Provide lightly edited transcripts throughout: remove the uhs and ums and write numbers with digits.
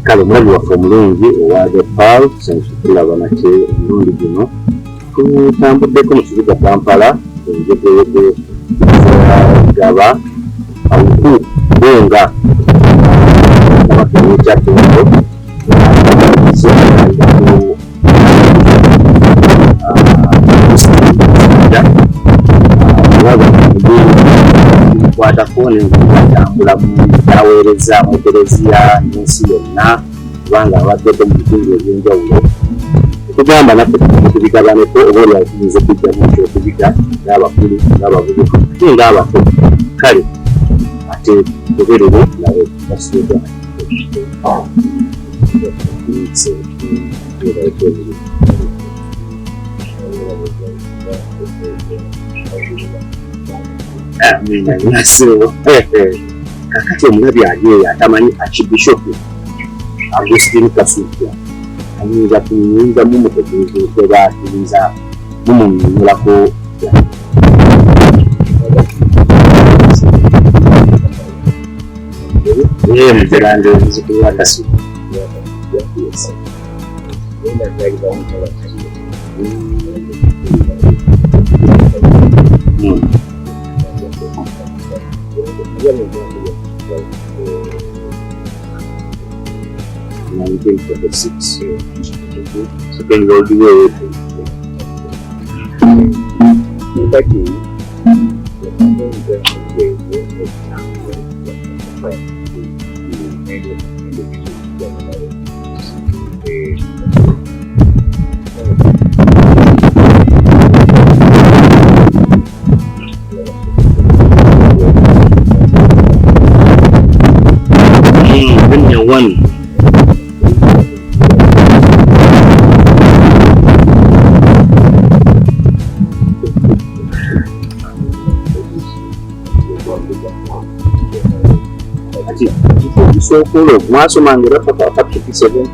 Kale omulabi waffe omulungi owa The Pearl, tusanyusa okulaba nate omulundi guno. Tutambuddeko mu kibuga Kampala, enjegeyege gaba awuku Bbunga kabaka ow'ekyatendo kwatako nenatambula aweereza mu Ekereziya n'ensi yonna, kubanga abaddeko mu bitundu ebyenjawulo. Okugamba naffe tubigabaneko, oba oli tuyinza okujjamu ekyokuyiga ng'abakulu, ng'abavubuka ate ng'abato. Kale ate goberere nawe basuuda. Kakati omulabi ali eyo atamanyi Archbishop Augustine Kasujja ayinza kuyinza mumutegeeza oba tuyinza mumunyonyolako? Muzerange muzukulu wa Kasujja. 1946 Second World War. Kati Junior one. Kati ekifo ekisooka olwo mwasomanga era paka 57?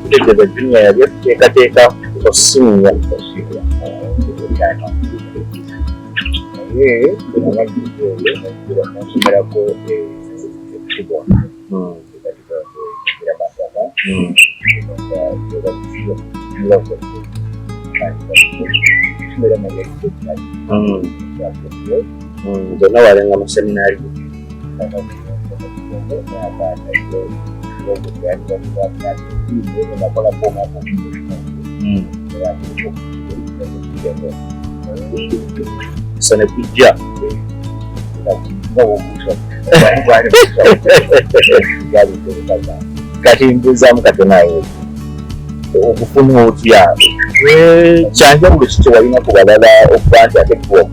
Kutegeeza junior yali ekuteekateeka osiniya. Naye nsomerako ekibwa Masaka, Zonna walenga mu seminaari. So ne kujja kati mbuuzaamu katono, okufuna otya kyanjawulo ki kyewalina ku balala okuba nti ate kuwa?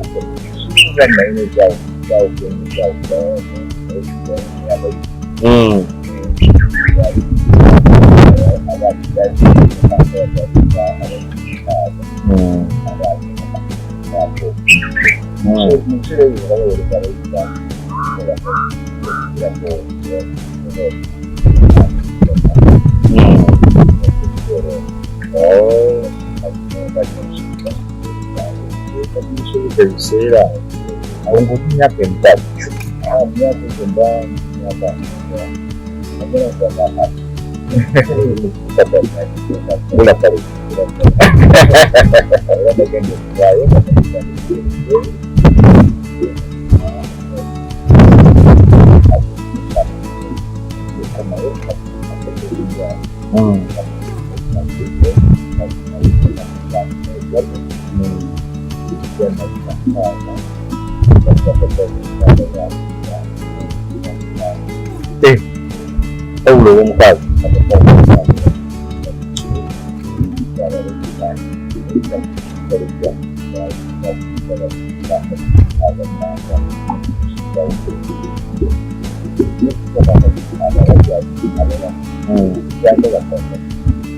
Ebiseera awo ngaoli myaka 6? Myaka egyo mba myaka Gula kale. Era nagenda okuvaayo. Pawulo ow'omukaaga.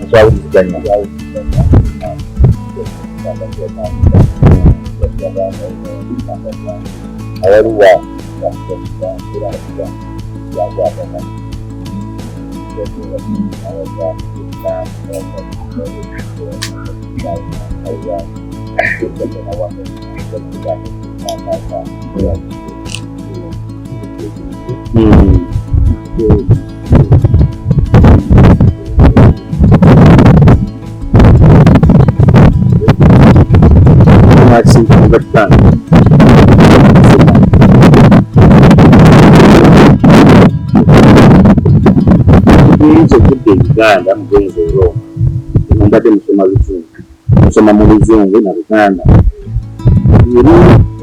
Okyawuliziganya. Awaliwa? Ngenze okudda e Uganda mugenze e Roma, mbadde musoma Luzungu, musoma mu Luzungu na Luganda. Eri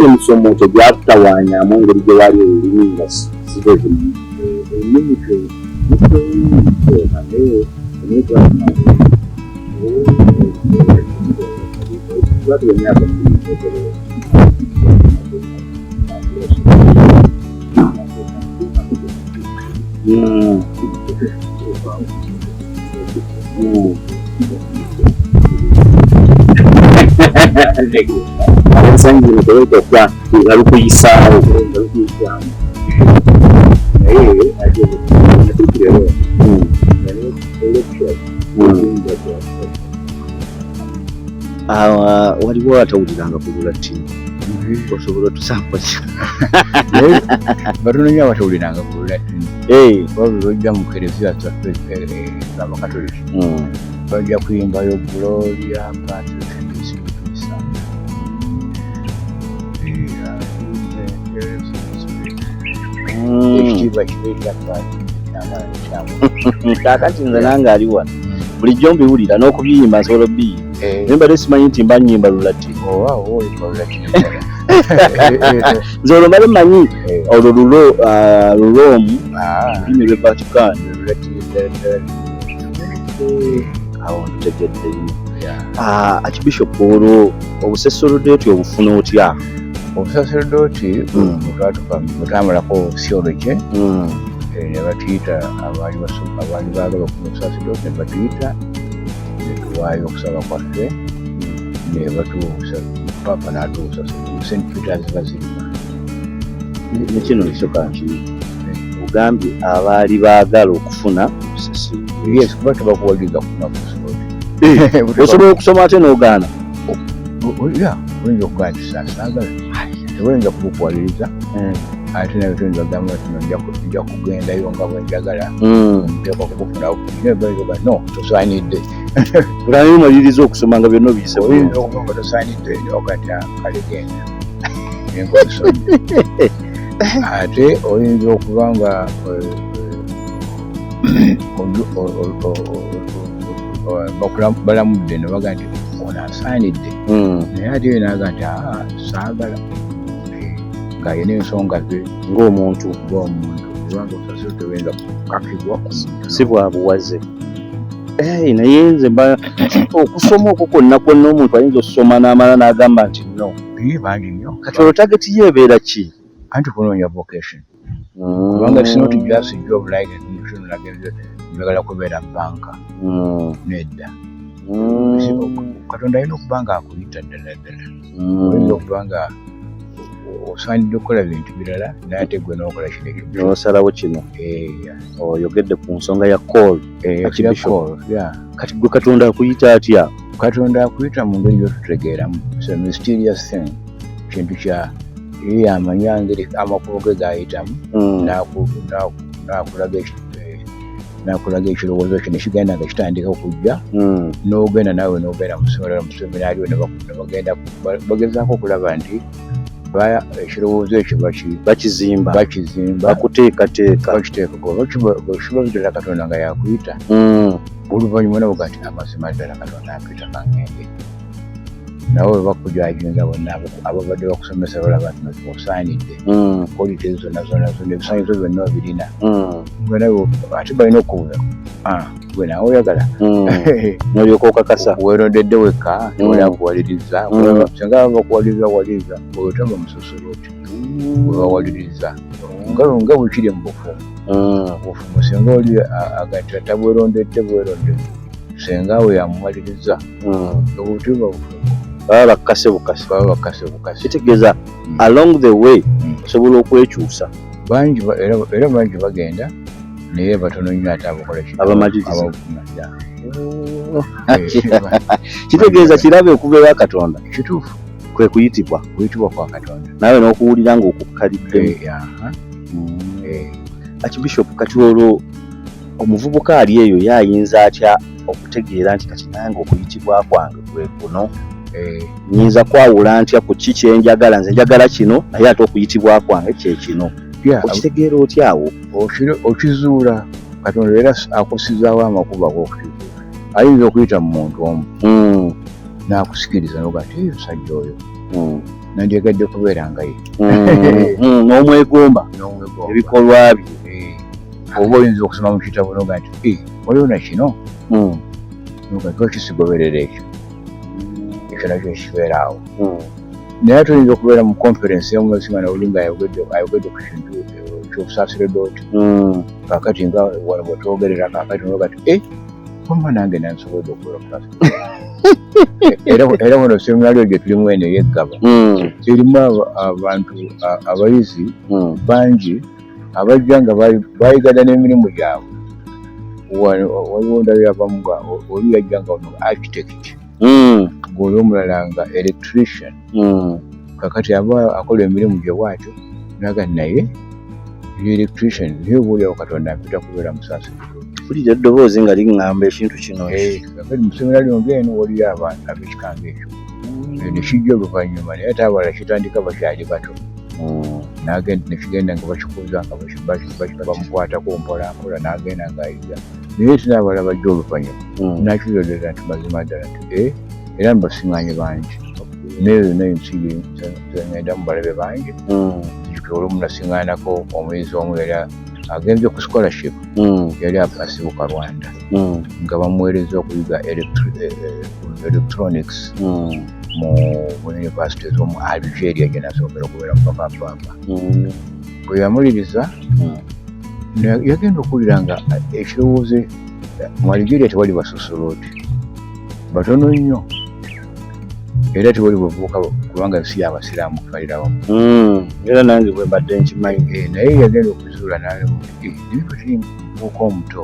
emisomo tegyakutawaanyamu engeri gye wali olulimi nga sibe zimu? Ennimi Emyaka Abensangi zino tebayita okuba nga lukuyisaawo. Naye ate natuukirero lecture. Waliwo atawuliranga ku Lulatini, osobola otusambuza? Batono nnyo abatawuliranga ku Lulatini, kuba bwe bajja mu kereziya zaffe z'Abakatoliki bajja kuyimbayo Gloria Patris et Spiritus Sancto. Ekitiibwa kibe ekya Patri kyamaanyi. Kaakati nze nange ali wano bulijjo mbiwulira n'okubiyimba nsobola obiyimba, naye mbadde simanyi nti mba nnyimba Lulatini. Oba oba oyimba Lulatini. Nze olwo mbadde mmanyi olwo lulo Luloomu, lulimi lw'e Vatican. Lulatini ddala ddala. Awo ntutegedde nnyo. Archbishop, olwo obusaserdooti obufuna otya? Obusaserdooti bwetwamalako theology, ne batuyita abaali abaali baagala okufuna obusaserdooti, ne batuyita ne tuwaayo okusaba kwaffe, ne batuwa, Paapa n'atuwa obusaserdooti mu St Peters Basilica. Nekino ekyo nki ogambye abaali baagala okufuna obusaserdooti? Yes, kuba tebakuwaliriza kufuna busaserdooti. Osobola okusoma ate n'ogaana? Ya, oyinza okugaa nti saagala, tewayinza kubukuwaliriza. Ate naye toyinza kugamba nti no nja kugendayo nga bwe njagala, nteekwa kubufuna. Naye no, tosaanidde. Olaba omaliriza okusoma nga byonna obiyise bulungi. Oyinza okuba nga tosaanidde, oga nti, "Ah, kale genda nenkusonyi." Ate oyinza okuba nga balamudde ne baga nti ono asaanidde, naye ate ye naga nti, "Aa, saagala," ng'alina ensonga ze. Ng'omuntu. Ng'omuntu, kubanga obusaserdooti tebuyinza kukakibwa ku muntu. Si bwa buwaze. Naye nze mba okusoma okwo kwonna kwonna, omuntu ayinza okusoma n'amala n'agamba nti no? Ye, bangi nnyo. Kati olwo target ye ebeera ki? Anti kunoonya vocation, kubanga it's not just job like kino nagenze njagala kubeera banka. Nedda. Katonda alina okuba nga akuyita ddala ddala. Oyinza okuba nga osaanidde okukola bintu birala, naye ate gwe n'okola kino ekyo. N'osalawo kino. Oyogedde ku nsonga ya call. Archbishop. Kati gwe Katonda akuyita atya? Katonda akuyita mu ngeri gyotutegeeramu. It's a mysterious thing, kintu kya ye yamanya ngeri amakubo ge gayitamu n'akulaga ekirowoozo kyo nekigenda nga kitandika okujja, n'ogenda naawe n'ogenda mu ssomero, mu seminaari, ne bagenda bagezaako okulaba nti ekirowoozo ekyo bakizimba. Bakizimba. Bakuteekateeka. Bakiteeka kiba ddala Katonda nga yakuyita. Oluvannyuma naboga nti amazima ddala Katonda ampita, kaŋŋende. Nawe bwe bakujajinga bonna ababadde bakusomesa balaba nti mazima osaanidde, qualities zonna zonna zonna, ebisaanyizo byonna obirina. Gwe nawe ate balina okubuuza, "Ah, gwe nawe oyagala?" N'olyoka okakasa. Weerondedde wekka, tewali akuwaliriza. Singa baba bakuwaliriza waliriza, oyo taba musosoloti webawaliriza, nga bwekiri mu bufumbo. Obufumbo singa oli agati tabwerondedde bwerondedde, singa we yamumaliriza, obutuba bufumbo. Baba bakkase bukase. Baba bakase bukase. Kitegeeza along the way Osobola okwekyusa. Bangi era bangi bagenda, naye batono nnyo ate abakola ki? Abamaliriza. Abamala. Kitegeeza kirabe okuva ewa Katonda. Kituufu. Kwe kuyitibwa. Kuyitibwa kwa Katonda. Naawe n'okuwulira ng'okukkaliddemu. Archbishop, kati olwo omuvubuka ali eyo ye ayinza atya okutegeera nti kati nange okuyitibwa kwange kwe kuno? Nyinza kwawula ntya ku ki kye njagala? Nze njagala kino, naye ate okuyitibwa kwange kye kino. Okitegeera otya awo? Okizuula Katonda era akussizaawo amakubo ag'okukizuula. Ayinza okuyita mu muntu omu n'akusikiriza n'oga nti, "Omusajja oyo nandyagadde kubeera nga ye." N'omwegomba. N'omwegomba. Ebikolwa bye. Oba oyinza okusoma mu kitabo n'oga nti, "Waliwo na kino," n'oga nti, "Lwaki sigoberera ekyo?" Ekyo nakyo kibeera awo. Naye ate oyinza okubeera mu conference emu nga oli nga ayogedde ku kintu ky'obusaseredooti. Kaakati nga wano bwe twogerera kaakati n'oga nti, wamma nange nansobodde okubeera omusaseredooti. Era wano seminariyo gye tulimu eno ey'eggaba erimu abantu abayizi bangi abajja nga bayigana n'emirimu gyabwe. Waliwo ndabyo abamu nga oli yajja nga ono architect, ng'oli omulala nga electrician. Kakati aba akola emirimu gye bw'atyo naga, naye ndi electrician, naye oba oliawo Katonda ampita kubeera musaseredooti. Mpulira eddoboozi nga liŋŋamba ekintu kino. Kakati mu seminariyo ng'eno waliyo abantu ab'ekika ng'ekyo. Ne kijja oluvannyuma, naye ate abalala kitandika bakyali bato. N'agenda nekigenda nga bakikuza nga bamukwatako mpola mpola n'agenda ng'ayiga, naye ate n'abalala bajja oluvannyuma nakizoolera nti mazima ddala nti era mbasiŋŋaanye bangi naye yonna ensi zengendamu balabe bangi. Nzijukira olumu nasiŋŋaanako omuyizi omu yali agenze ku scholarship, yali asibuka Rwanda, nga bamuweereza okuyiga electronics mu university ez'omu Algeria gye nasookera okubeera mu papa. Bwe yamuliriza, yagenda okuwulira nga ekirowoozo mu Algeria tewali basosolooti, batono nnyo, era tewali bavubuka kubanga si abasiraamu kubalira wamu. Era nange bwe mbadde nkimanyi. Naye yagenda okuzuula n'alaba nti, naye kati muvubuka omuto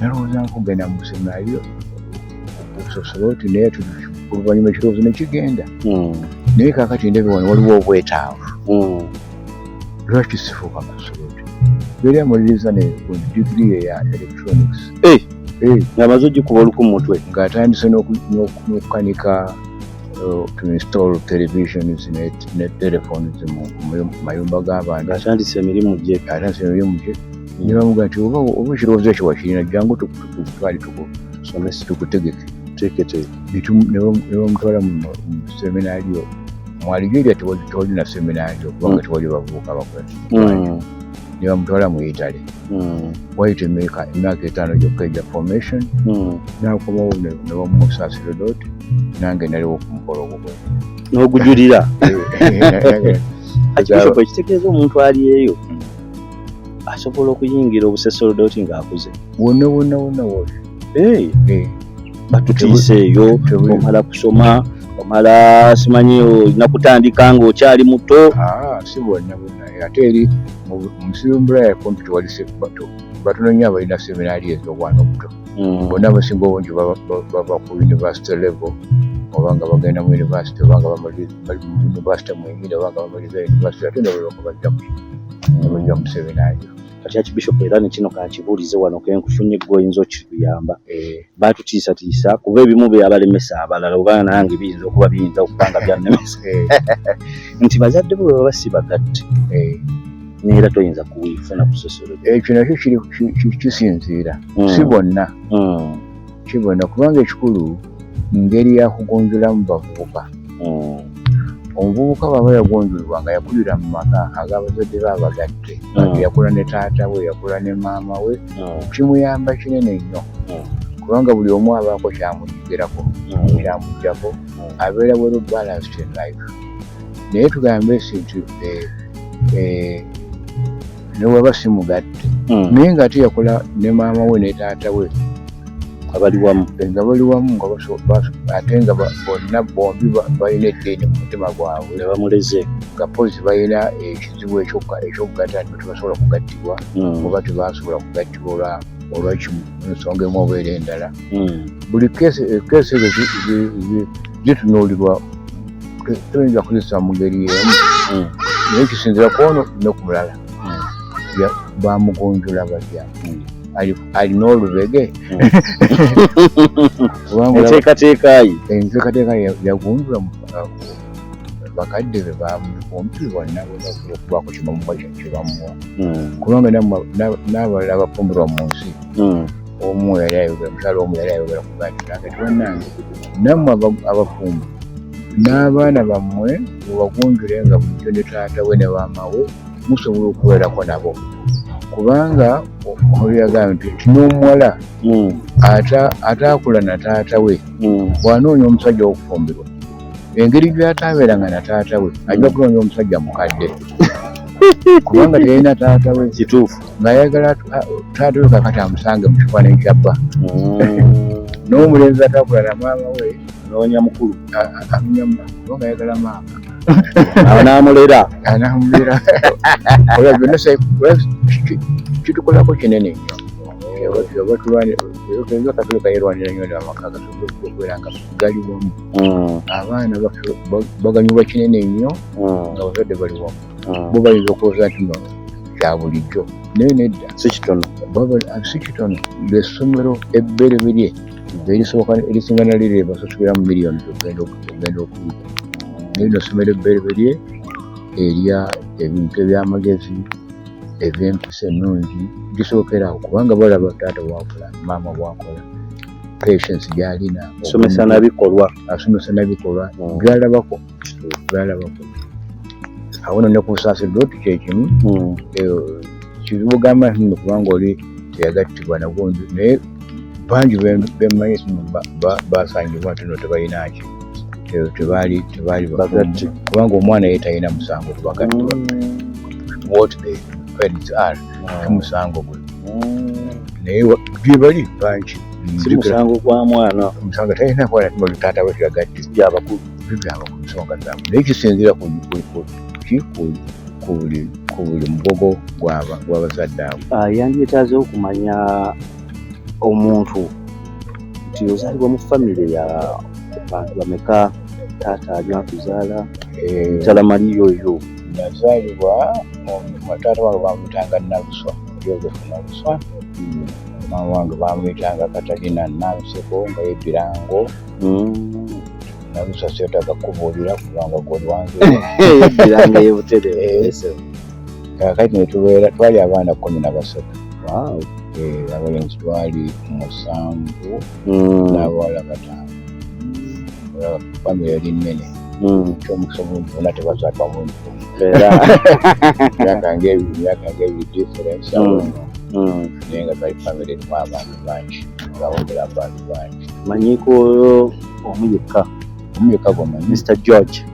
nalowooza nkugenda mu seminariyo busosolooti, naye oluvannyuma ekirowoozo ne kigenda, naye kaakati ndebe wano waliwo obwetaavu, lwaki sifuuka musosolooti? Yali amaliriza ne digiri ye ya electronics. Ng'amaze ogikuba oluku mu mutwe. Ng'atandise n'okukanika, to install televisions ne telephones mu mayumba g'abantu. Ng'atandise emirimu gye. Atandise emirimu gye, ne bamugaa nti, oba ekirowoozo ekyo wakirina, jangu tukutwale tusomese, tukutegeke." Tuteeketeeke. Ne bamutwala mu seminariyo mu Algeria. Tewali na seminariyo kubanga tewali bavubuka bakola. Ne bamutwala mu Italy. Wayita emyaka 5 gyokka egya formation, n'akomawo ne bamuwa obusaseredooti. Nange naliwo ku mukolo ogwo. N'ogujulira. Archbishop, ekitegeeza omuntu ali eyo asobola okuyingira obusaseredooti ng'akuze? Wonna wonna wonna woli. Batutiisa eyo, omala kusoma, omala simanyi olina kutandika ng'okyali muto. Si bonna bonna. Ate eri mu nsi y'Obulaaya kumpi tewali, batono nnyo abalina seminaari ez'obwana obuto. Bonna abasinga obungi bava ku university level, oba nga bagenda mu university, oba nga bali mu university mwenyini, oba nga bamaliriza university, ate ne balyoka bajja ne bajja mu seminaari. Kati Archbishop, era ne kino kankibuulize wano kenkufunye, gwe oyinza okituyamba. Batutiisatiisa kuba ebimu byabalemesa abalala, oba nange biyinza okuba nga byannemesa, nti bazadde bo bwe baba si bagatte neera toyinza kuwifuna busosolo. Ekyo nakyo kisinziira, si bonna, si bonna, kubanga ekikulu ngeri yakugonjolamu bavubuka. Omuvubuka bw'aba yagonjolebwa nga yakulira mu maka ag'abazadde be abagatte, yakula ne taata we, yakula ne maama we, kimuyamba kinene nnyo, kubanga buli omu abaako kyamuyigirako, kyamuggyako, abeera well balanced in life. Naye tugambe si nti ne waba si mugatte, naye ng'ate yakola ne maama we ne taata we abali wamu, nga bali wamu, nga ate nga bonna bombi balina eddiini mu mutima gwabwe, nga bamuleze. Nga pozi balina ekizibu ekyokugatta nti tebasobola kugattibwa oba tebasobola kugattibwa olwakimu ensonga emu oba era endala. Buli keesi ezo zitunuulirwa, toyinza kuzisa mu ngeri emu, naye kisinzira ku ono ne ku mulala. Bamugunjula batya? Alina olubege? Enteekateeka ye Enteekateeka yagunjula bakadde be bamukumpi bonna bonna okubaako kyebamuwa kyebamuwa, kubanga n'abalala abafumbirwa mu nsi, omu yali ayogera, mukyala omu yali ayogera kuba nti nange tibannange nammwe abafumbo n'abaana bammwe mubagunjule nga bulijjo ne taata we ne maama we musobola okubeerako nabo, kubanga oyagamba nti n'omuwala ataakula na taata we bw'anoonya omusajja okufumbirwa, engeri gy'ataabeeranga na taata we ajja kunoonya omusajja mukadde, kubanga teyalina taata we. Kituufu. Ng'ayagala taata we kakati amusange mu kifaananyi kya bba. N'omulenzi ataakula na maama we Noonya mukulu. Anoonya mukulu kubanga ayagala maama. Anaamulera. Anaamulera. Olwa byonna kitukolako kinene nnyo. Oba tulwanira Katolika yerwanira nnyo amaka gasobole okubeera nga gali wamu. Abaana baganyulwa kinene nnyo nga abazadde bali wamu. Bo bayinza okulowooza nti no kya bulijjo, naye nedda. Si kitono. Si kitono. Essomero ebbereberye erisooka erisinga naliri basasuliramu miliyoni ogenda okuyiga, naye lino essomero ebbereberye erya ebintu ebyamagezi, ebyempisa ennungi gisookerawo, kubanga balaba taata bwakola, maama bwakola, patience gyalina. Asomesa nabikolwa. Asomesa nabikolwa, byalabako byalabako. Awo no ne ku busaaserdoti kyekimu. Kizibu gamba nti nno kubanga oli teyagattibwa nagundi, naye bangi bemmanyi basangibwa nti no tebalina ki, tebaali tebaali Bagatte. Kubanga omwana ye talina musango kubagattibwa. What the parents are si musango gwe, naye gye bali bangi. Si musango gwa mwana. Omusango talina kuba nati taata we teyagattibwa. Byabakulu. Byaba ku nsonga zaabwe, naye kisinziira ki ku buli mugogo gw'abazadde abo. Yandyetaaze okumanya omuntu nti ozaalibwa mu famire ya bantu bameka? Taata ali akuzaala? Mukyala Mariya oyo. Nazaalibwa, taata wange bamuyitanga Naluswa, Joseph Naluswa. Maama wange bamuyitanga Katalina Nanseko, nga yeddirango. Naluswa seetaaga kukubuulira kubanga gwe wange. Yeddiranga yebutere. Kakati netubeera, twali abaana 13. Abalenzi twali musanvu n'abawala bataano. Famire yali nnene. Kyomukisa obulungi bonna tebazaalibwa mulungi gumu. Era Myaka ng'ebiri difference awo nno. Naye nga twali famire erimu abantu bangi, ngawogera abantu bangi. Manyiiko omu yekka. Omu yekka gwomanyi? Mr George.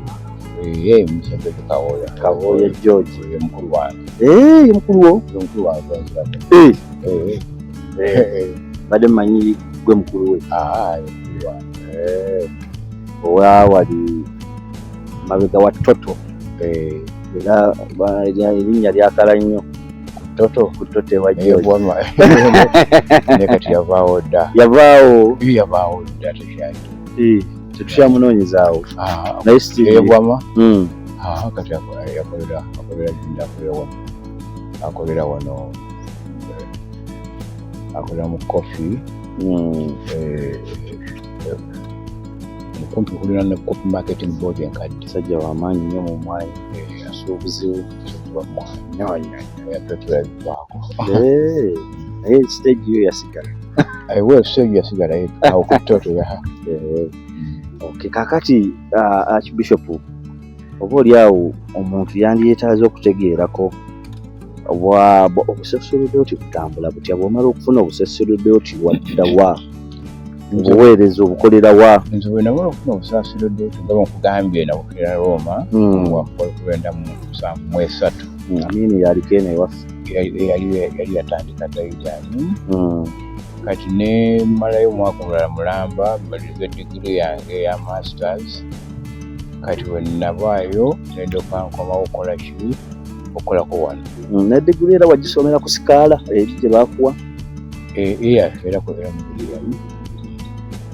Ye Mr George Kawooya. Kawooya George. Ye mukulu wange. Eh, ye mukulu wo? Ye mukulu wange gwenzirako. Badde mmanyi gwe mukulu we. Aa, ye mukulu wange. Owa wali mabega wa Toto. Era erinnya lyakala nnyo. Toto. Ku Toto ewa Naye George. bwama naye kati yavaawo dda. Yavaawo? Ye yavaawo dda, tekyali. Tetukyamunoonyezaawo. Ah, naye still Bwama. Ah, kati akolera jinda, akolera wano akolera mu coffee. Kumpi kulina ne Coffee Marketing Board enkadde. Musajja w'amaanyi nnyo mu mwanyi, asuubuziwo. Nnyo nnyo nnyo, tulabibwako. Naye stage yo yasigala. Well, stage yasigala awo ku Toto ya. Okay, kakati Archbishop, oba oli awo omuntu yandyetaaze okutegeerako obusaserdooti butambula butya? Bw'omala okufuna obusaserdooti wadda wa? Obuweereza obukolera wa? Nze bwe namala okufuna obusaserdooti, nga bwenkugambye, nabufunira Roma mu 1973. Amini yaliko eno ewaffe. Yali yatandika dda Italy. Kati ne mmalayo omwaka omulala mulamba, mmaliriza digiri yange eya masters. Kati bwe navaayo nendyoka nkomawo okukola ki, okukolako wano. Ne diguli era wagisomera ku sikaala eri gye baakuwa? Eyaffe era kwera mu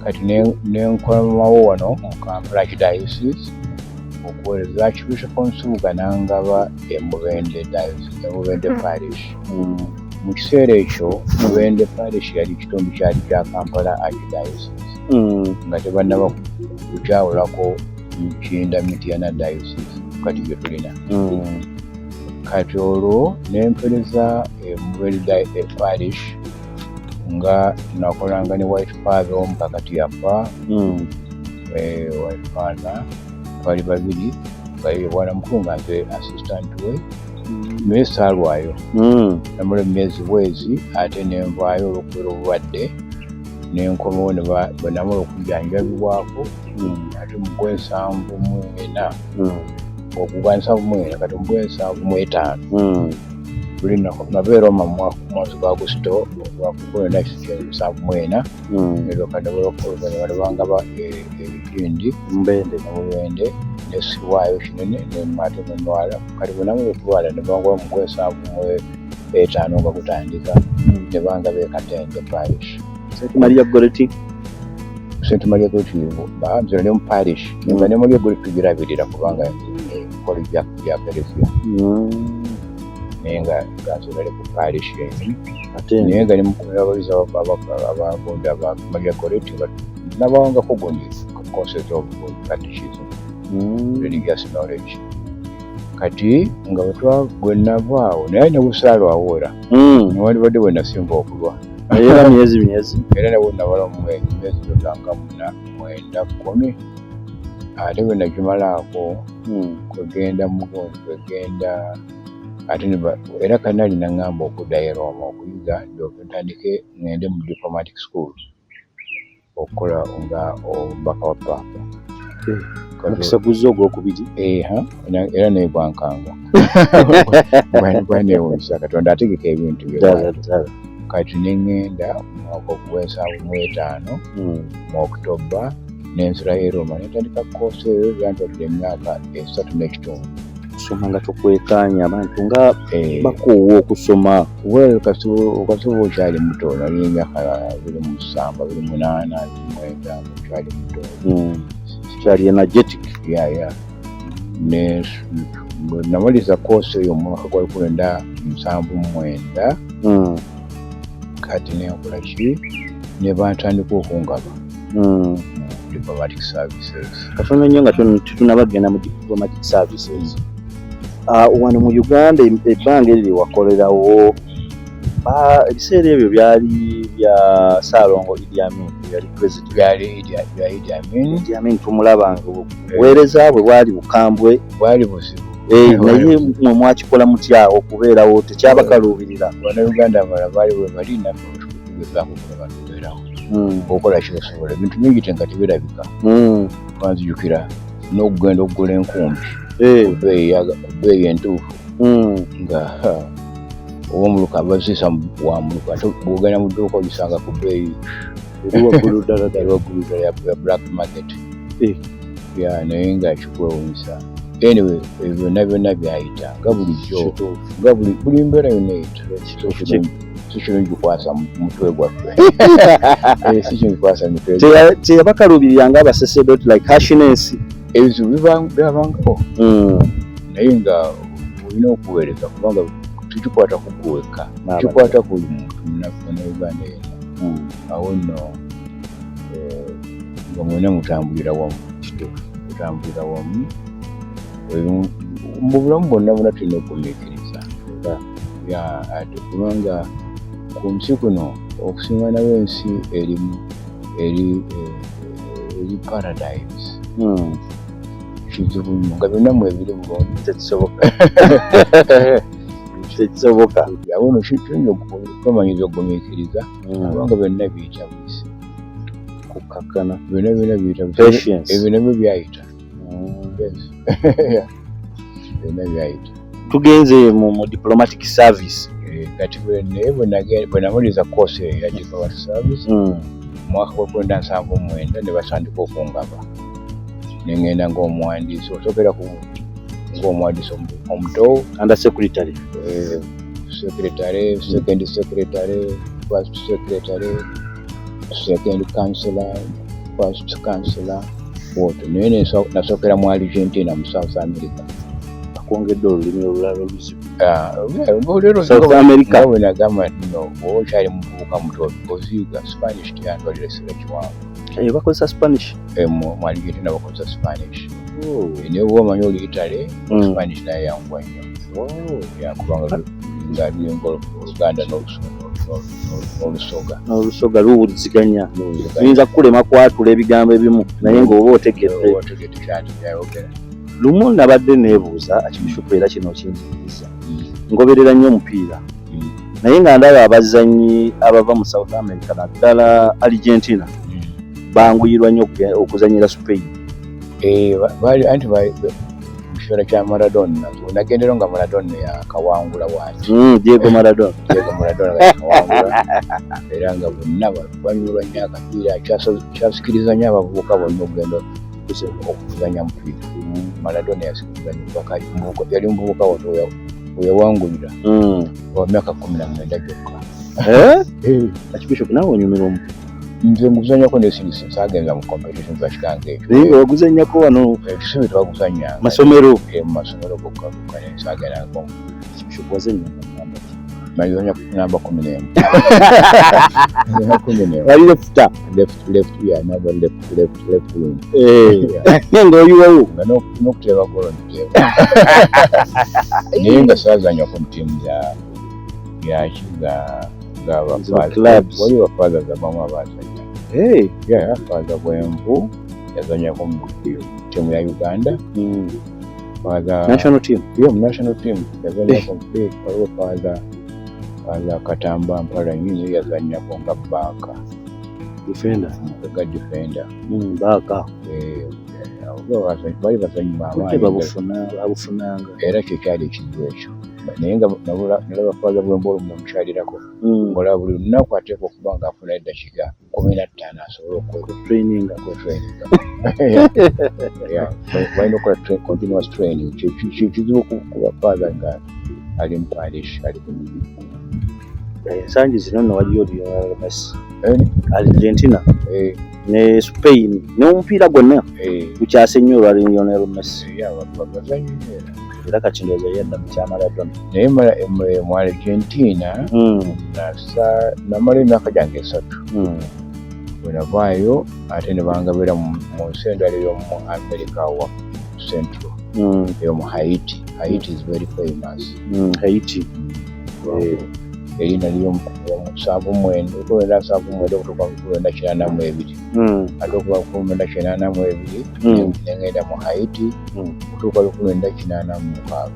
kati nenkomawo wano mu Kampala Archdiocese okuweereza. Archbishop Nsubuga nangaba e Mubende Diocese, e Mubende Parish. Mu kiseera ekyo Mubende Parish yali kitundu kyali kya Kampala Archdiocese, nga tebannaba kukyawulako Ntinda Mityana Diocese kati gye tulina. Kati olwo nempereza e Mubende Parish nga nakolanga ne White Father omu, kakati yafa. White Father twali babiri, nga ye bwana mukulu nga nze assistant we, naye saalwayo. Namala emyezi bwezi ate nenvaayo olwokubeera obulwadde, nenkomawo bwe namala okujjanjabibwako. Ate mu gwensanvu mu ena, ogwa 74, kati mu gwensanvu mu etaano luli nabeera Roma mu mwezi gwa Agusito gwa 1974, neryoka oluvannyuma ne bangaba ebipindi Mubende. Mubende, nesibwayo kinene ate nenwala. Kati bwe namala okulwala ne bangaba mu gwensanvu mu etaano nga gutandika, ne bangaba e Katende Parish. St Maria Goretti. St Maria Goretti, nze nali mu parish nga ne Maria Goretti tugirabirira kubanga ekolo bya kereziya, naye nga nze nali ku parish eni. Katende. Naye nga nemukumira abagundi aba Maria Goretti nga nabawangako gundi courses of catechism, religious knowledge. Kati nga bwetwa bwe navaawo naye nebusaalwawo era newandibadde bwe nasinga okulwa. Era myezi myezi. Era nabwe nabala omwezi, myezi gyonna nga muna, mwenda, 10. Ate bwe nagimalaako kwegenda mugundi kwegenda ate era kanali naŋŋamba okuddayo e Roma okuyiga, ndyoke ntandike ŋŋende mu diplomatic school okukola nga omubaka wa paapa. Omukisa guzza ogwokubiri. Eha, era naye gwankanga, gwanewuunyisa. Katonda ategeka ebintu bye. Ddala ddala. Kati ne ŋŋenda mu mwaka ogw'ensanvu mu etaano mu October, nensulayo e Roma nentandika koosi eyo. Byantwalira emyaka 3 n'ekitundu. Kusoma nga tokwekaanya, abantu nga bakoowa okusoma. Well, kasuba okyali muto. Nali emyaka 27, 28, 29, okyali muto. Kyali energetic. Yeah, ne bwe namaliza koosi eyo mu mwaka gwa 1979, kati nenkola ki, ne bantandika okungaba mu diplomatic services. Katono nnyo nga tetunnaba genda mu diplomatic services. Wano mu Uganda ebbanga eryo lyewakolerawo, ebiseera ebyo byali bya Saalongo Idi Amin yali president. Byali bya Idi Amin. Idi Amin tumulaba nga obuweereza bwe bwali bukambwe. Bwali buzibu. Naye mwe mwakikola mutya okubeerawo, tekyabakaluubirira? Bannayuganda abalala baali bwe bali, naffe tugezaako okulaba tubeerawo, okola kyosobola. Ebintu bingi te nga tebirabika. Twanzijukira n'okugenda okugula enkumbi ku bbeeyi entuufu, nga oba omuluka baziisa wa muluka, ate bw'ogenda mu dduuka ogisanga ku bbeeyi eri waggulu ddala ddala. Eri waggulu ddala ya black market. Ya, naye nga kikwewuunyisa. Anyway, ebyo byonna byonna byayita nga bulijjo, nga buli mbeera yonna eyita. Si kirungi kukwasa mutwe gwaffe. Si kirungi kukwasa mitwe. Teyabakaluubirira nga abasaserdoti, like harshness? Ebizibu byabangawo, naye nga olina okuweereza kubanga tekikwata ku ggwe wekka, kikwata ku buli muntu munnayuganda yenna. Awo nno nga mwena mutambulira wamu, mutambulira wamu. Mu bulamu bwonna bwonna tulina okugumiikiriza, ya, ate kubanga ku nsi kuno okusinga nawo ensi eri eri eri paradise kizibu nnyo nga byonna mwebiri bulungi. Tekisoboka, tekisoboka. Awo no tulina okwemanyiza okugumiikiriza, kubanga byonna biyita buyisi. Kukakkana. Byonna byonna biyita buyisi. Patience. Ebyo nabyo byayita. Yes. Byonna byayita. Tugenze mu diplomatic service. Kati naye bwe namaliriza course eyo ya diplomatic service mu mwaka gwa 1979, ne batandika okungaba. Nengenda ng'omuwandiisi, osookera ku ng'omuwandiisi omuto. Under secretary. Secretary, second secretary, first secretary, second counselor, first counselor, bwotyo. Naye nasookera mu Argentina, mu South America. Akwongedde olulimi olulala oluzibu. Ah, leero. South America. Nga bwe nagamba nti no, bw'oba okyali muvubuka muto oziiga Spanish, teyantwalira ekiseera kiwanvu. Bakozesa Spanish? Mu Argentina bakozesa Spanish. Naye bw'oba omanyi oli Italy, Spanish naye yanguwa nnyo. Yakubanga nga lulinga Oluganda n'Olusoga. N'Olusoga luwuliziganya. Luyinza kukulema kwatula ebigambo ebimu, naye ng'oba otegedde. Oba otegedde kyati byayogera. Lumu nabadde neebuuza, Archbishop, era kino kinjigiriza. Ngoberera nnyo omupiira, naye nga ndaba abazannyi abava mu South America, naddala Argentina, banguyirwa nnyo okuzannyira Spain. Baali anti mu kiseera kya Maradona, nagendero nga Maradona yakawangula bwati. Diego Maradona. Diego Maradona nga yakawangula, era nga bonna banyulwa nnyo akapiira. Kyasikiriza nnyo abavubuka bonna okugenda okuzanya mupiira. Maradona yasikiriza nnyo paka yali muvubuka wato weyawangulira, wa myaka 19 gyokka. Eh? Archbishop, naawe onyumira omupiira. Nze nguzanyako, nesindise saagenza mu competition za kikange ekyo. Naye nga waguzannyako wano? Ekisubi twaguzanyanga. Masomero? Mu masomero gokka gokka, naye saagendako. Archbishop, wazannyanga namba ki? Nazanya namba 11. Namba 11. Wali lefta? Left, yeah, namba left wing. Ng'oyiwawo. Nga n'okuteeba golo ntiteeba, naye nga saazanya ku ttiimu ya yaki nga Zino clubs. Wali bafathers abamu abazanya. Yeah, Father Bwenvu yazanyako mu ttiimu ya Uganda. Father National team? Yeah, mu national team yazanyako. Waliwo Father Katamba Mpalanyi, naye yazanyako nga back. Defender. Nga defender. Back. Abo bali bazanyi Budde bamaanyi. babufunanga. Era kyekyali ekizibu ekyo, naye nga nalaba Father Bwenvu olumu namukyalirako, ng'olaba buli lunaku ateekwa okuba nga afuna eddakiika 15 asobole training. Okwetraininga. Balina okukola continuous training. Kizibu kuba father nga ali mu parish, ali ku mirimu. Ensangi zino nno waliyo Lionel Messi, Eh, Argentina ne Spain n'omupiira gwonna gukyase nnyo olwa Lionel Messi. Yeah, bazanyi nnyo era. Era kati ndowooza yadda mu kya Maradona. Naye mu Argentina namala emyaka gyange 3. Bwe navaayo ate ne bangabira mu nsi endala ey'omu America wa Central, ey'omu Haiti. Haiti is very famous. Haiti. Eri naliyo 79, 1979 okutuuka mu 1982. Ate okuva mu 1982 nengenda mu Haiti okutuuka 1986.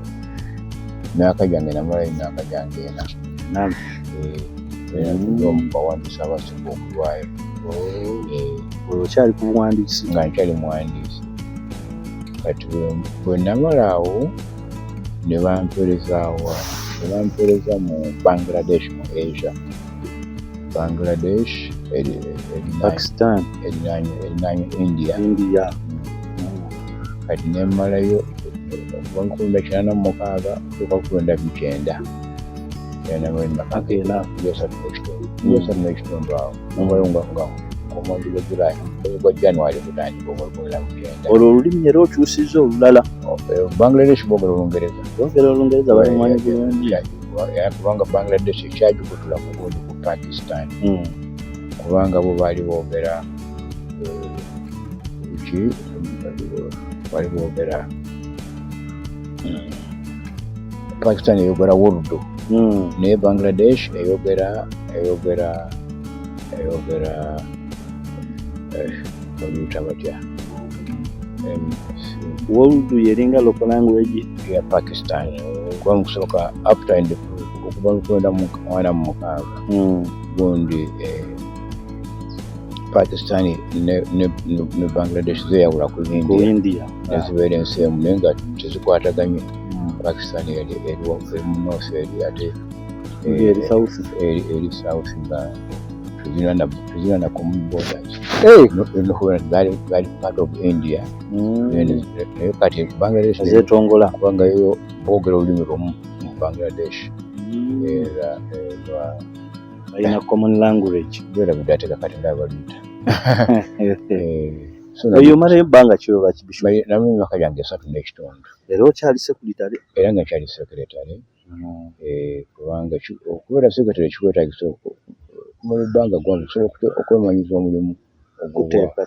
Myaka gyange namala emyaka gyange 4. Naam. Omu bawandiisi abasinga okulwayo. Olwo okyali ku buwandiisi? Nga nkyali muwandiisi. Kati bwe namala awo ne bampeereza wa? Ne bampeereza mu Bangladesh, mu Asia. Bangladesh Pakistan. Erinaanye India. India. Kati nemmalayo okuva 1986 okutuuka 1990. Era namala emyaka Paka ena. 3.5 awo. Navayo nga omwezi gwa July, omwezi gwa January gutandika ogwa 1990. Olwo olulimi era okyusizza olulala? Bangladesh boogera Olungereza. Boogera Olungereza, balumanyi bulungi. Era kubanga Bangladesh ekyagikutula ku gundi, ku Pakistan, kubanga bo baali boogera ki, baali boogera Pakistan eyogera Urdu, naye Bangladesh eyogera, babiyita batya? Urdu yeringa local language. Ya Pakistan, kuba mu kusooka after okuva 1946 gundi Pakistan ne Bangladesh zeyawula ku ku India. India. Nezibeera ensi emu, naye nga tezikwataganye. Pakistan eri mu north eri, ate India eri south. Eri south nga Tezirina na common borders. Nokubeera nti baali part of India. Naye kati Bangladesh Zeetongola. Kubanga yo boogera olulimi lumu mu Bangladesh, era Balina common language. Beerabidde ate kakati nga baluyita. So Oyo omalayo ebbanga ki oba kibisho? Nalimu emyaka gyange 3.5. Era okyali secretary? Era nga nkyali secretary, kubanga okubeera secretary kikwetagisa okumala ebbanga ggwanvu okusobola okwemanyiza omulimu ogw'obwa Kuteeka.